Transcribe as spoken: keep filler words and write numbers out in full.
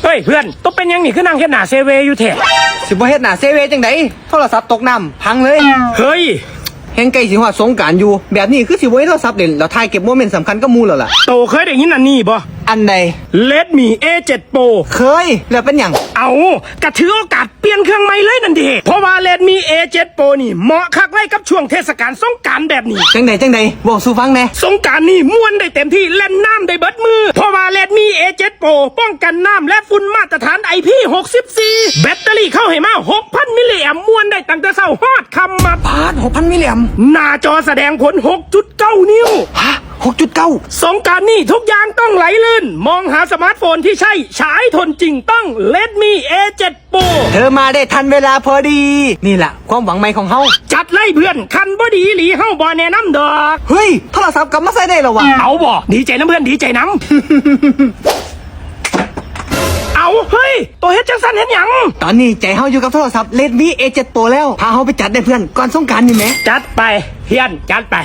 เฮ้ยเพื่อน โตเป็นหยังนี่คือนั่งเฮ็ดหน้าเซเวอยู่แท้ สิบ่เฮ็ดหน้าเซเวจั่งใด โทรศัพท์ตกน้ำพังเลย เฮ้ย แฮ่งใกล้สิฮอดสงกรานต์อยู่ แบบนี้คือสิบ่มีโทรศัพท์เล่น แล้วถ่ายเก็บโมเมนต์สำคัญกับหมู่แล้วล่ะ โตเคยได้ยินอันนี้บ่ อันใด Redmi เอ เจ็ด Pro เคย แล้วเป็นหยัง เอ้า กะถือโอกาสเปลี่ยนเครื่องใหม่เลยนั่นเด้ เพราะว่า Redmi เอ เจ็ด Pro นี่เหมาะคักเลยกับช่วงเทศกาลสงกรานต์แบบนี้ จั่งใดจั่งใด เว้าสู่ฟังแหน่ สงกรานต์นี่ม่วนได้เต็มที่ เล่นน้ำได้เบิดมื้อ เพราะว่า Redmi เอ เจ็ด Pro ป้องกันน้ำและฝุ่นมาตรฐาน ไอพี หกสิบสี่ แบตเตอรี่เขาให้มา หกพัน มิลลิแอมป์ ม่วนได้ตั้งแต่เช้าฮอดค่ำมา ปาด หกพัน มิลลิแอมป์ หน้าจอแสดงผล หกจุดเก้า นิ้ว ฮะ หกจุดเก้า สงกรานต์นี่ทุกอย่างต้องไหลลื่น มองหาสมาร์ทโฟนที่ใช่ ใช้ทนจริงต้อง Redmi เอ เจ็ด Pro เธอมาได้ทันเวลาพอดี นี่ล่ะ ความหวังใหม่ของเฮา จัดเลยเพื่อน คันบ่ดีอีหลีเฮาบ่แนะนำดอก เฮ้ย โทรศัพท์กลับมาใช้ได้แล้ววะ เอาบ่ ดีใจนำเพื่อน ดีใจนำ เอา เฮ้ย โตเฮ็ดจั่งซั่นเฮ็ดหยัง ตอนนี้ใจเฮาอยู่กับโทรศัพท์ Redmi เอ เจ็ด Pro แล้ว พาเฮาไปจัดได้เพื่อน ก่อนสงกรานต์นี่แหม จัดไป เพื่อน จัดไป